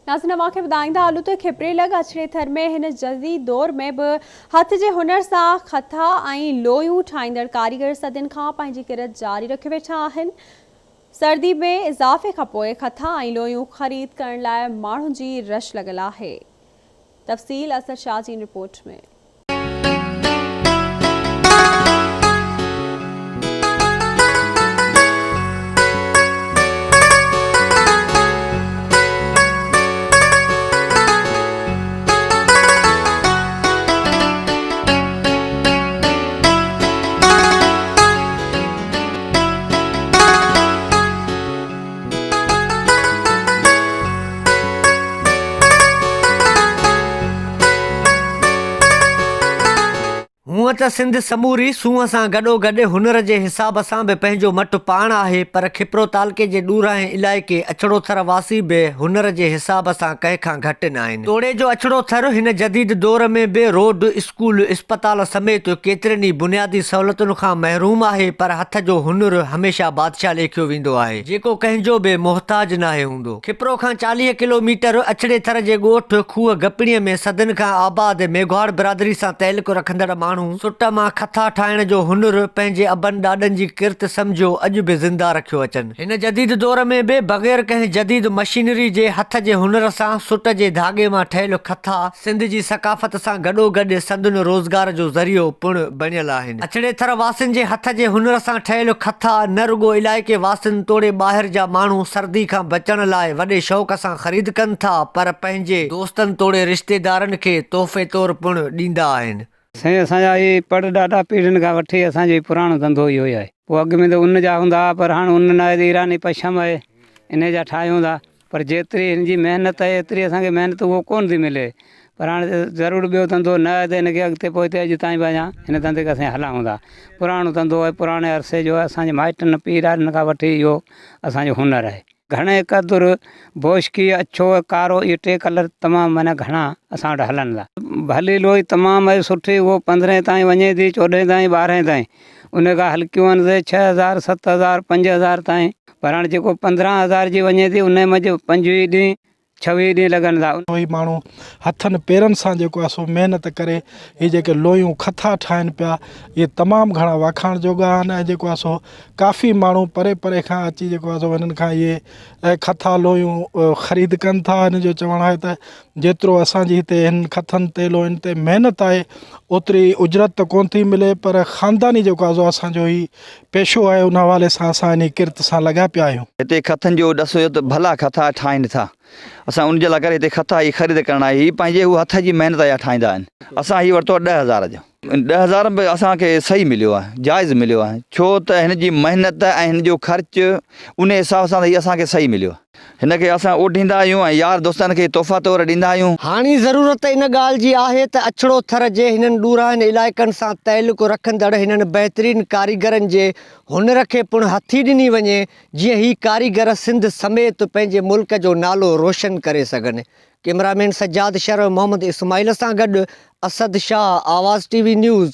ناظرين اوهان کي ٻڌائيندا هلون ته کپري لڳ اڇڙي ٿر ۾ هن جديد دور ۾ به هٿ جي هنر سان کٿا ۽ لويون ٺاهيندڙ ڪاريگر صدين کان پنهنجي ڪرت جاري رکيو ويٺا آهن. سردي ۾ اضافي کانپوء کٿا ۽ لويون خريد ڪرڻ لاء ماڻهن جي رش لڳل آهي. تفصيل اسد شاهه جي ان رپورٽ ۾. هونء ته سنڌ سموري سونهن سان گڏوگڏ هنر جي حساب سان به پنهنجو مٽ پاڻ آهي پر کپرو تعلقي جي ڏورانهين علائقي اڇڙو ٿر واسي به هنر جي حساب سان ڪنهن کان گهٽ ناهن. توڙي جو اڇڙو ٿر هن جديد دور ۾ به روڊ، اسڪول، اسپتال سميت ڪيترين ئي بنيادي سهولتن کان محروم آهي پر هٿ جو هنر هميشه بادشاهه ليکيو ويندو آهي جيڪو ڪنهن جو به محتاج ناهي هوندو. کپرو کان 40 ڪلو ميٽر اڇڙي ٿر جي ڳوٺ کوهه گپڻيء ۾ صدين کان آباد ميگهواڙ برادري سان تعلق رکندڙ ماڻهو سٽ مان کٿا ٺاهڻ جو هنر پنهنجي ابن ڏاڏن جي ڪرت سمجهيو اڄ به زنده رکيو اچن. هن جديد دور ۾ به بغير ڪنهن جديد مشينري جي هٿ جي هنر سان سٽ جي ڌاڳي مان ٺهيل کٿا سنڌ جي ثقافت سان گڏوگڏ سندن روزگار جو ذريعو پڻ بڻيل آهن. اڇڙي ٿر واسين جي هٿ جي هنر سان ٺهيل کٿا نه رڳو علائقي واسين توڙي ٻاهر جا ماڻهو سردي کان بچڻ لاء وڏي شوق سان خريد ڪن ٿا پر پنهنجي دوستن توڙي رشتيدارن کي تحفي طور پڻ ڏيندا آهن. سائين اسان جا اهي پڙ ڏاڏا پيڙهين کان وٺي اسان جو هي پراڻو ڌنڌو اهو ئي آهي. پوء اڳ ۾ ته ان جا هوندا ها پر هاڻ ان ناهي ته ايراني پشم آهي انهي جا ٺاهيون ٿا. پر جيتري هن جي محنت آهي ايتري اسان کي محنت اهو ڪونه ٿي ملي پر هاڻي ضرور ٻيو ڌنڌو نه آهي ته هن کي اڳتي پوئتي اڄ تائين به اڃا هن ڌنڌي کي اسين هلايون ٿا پراڻو ڌنڌو آهي پراڻي عرصي جو آهي اسان جي مائٽن پيء ڏاڏن کان وٺي اهو اسان جو هنر آهي. گهڻي قدر بوشڪي، اڇو ۽ ڪارو اهي ٽي ڪلر تمام معنيٰ گهڻا اسان وٽ هلن ٿا. ڀلي لوئي تمام آهي سٺي اهو پندرهين تائين وڃي ٿي چوڏهين تائين ٻارهين تائين ان کان هلڪيون آهن سي 6000، 7000، 5000 تائين پر هاڻي جيڪو 15000 جي وڃي ٿي انهي منجهه 25 ڏينهن 26 ڏينهن لڳن ٿا. اهي ماڻهو هٿن پيرن سان جيڪو آهي سو محنت ڪري هي جيڪي لويون کٿا ٺاهن پيا اهي تمام گهڻا واکاڻ جوڳا آهن ۽ جيڪو آهي سو ڪافي ماڻهو پري پري کان اچي جيڪو آهي سو هنن کان اهي کٿا لويون خريد ڪن ٿا هن جو چوڻ آهي ته جيترو اسان جي هتي هن کٿن تي لوين تي محنت آهي اوتري اجرت ته ڪونه ٿي ملي پر خانداني جيڪو آهي سو اسان جو هي پيشو آهي ان حوالي سان اسان انهي ڪرت سان لڳا پيا آهيون. هتي کٿن جو ڏس هيو ته ڀلا کٿا ٺاهين ٿا. اسان ان جي لاء ڪري هتي کٿا هي خريد ڪرڻ آيا. هي پنهنجي هو هٿ جي محنت جا ٺاهيندا آهن. اسان هي ورتو آهي 10,000 جو. 10,000 به اسان کي صحيح مليو آهي، جائز مليو آهي. ڇو ته هن جي محنت ۽ هن جو خرچ ان حساب سان ته هي اسان کي صحيح مليو آهي. هن کي اسان اوڍيندا آهيون ۽ يار دوستن کي تحفا طور ڏيندا آهيون. هاڻي ضرورت ان ڳالهه جي آهي ته اڇڙو ٿر جي هنن ڏورانهن علائقن سان تعلق رکندڙ هنن بهترين ڪاريگرن جي هنر کي پڻ هٿي ڏني وڃي جيئن هي ڪاريگر سنڌ سميت پنهنجي ملڪ جو نالو روشن ڪري سگهن. ڪئميرامين سجاد شر ۽ محمد اسماعيل سان گڏ اسد شاهه، آواز ٽي وي نيوز.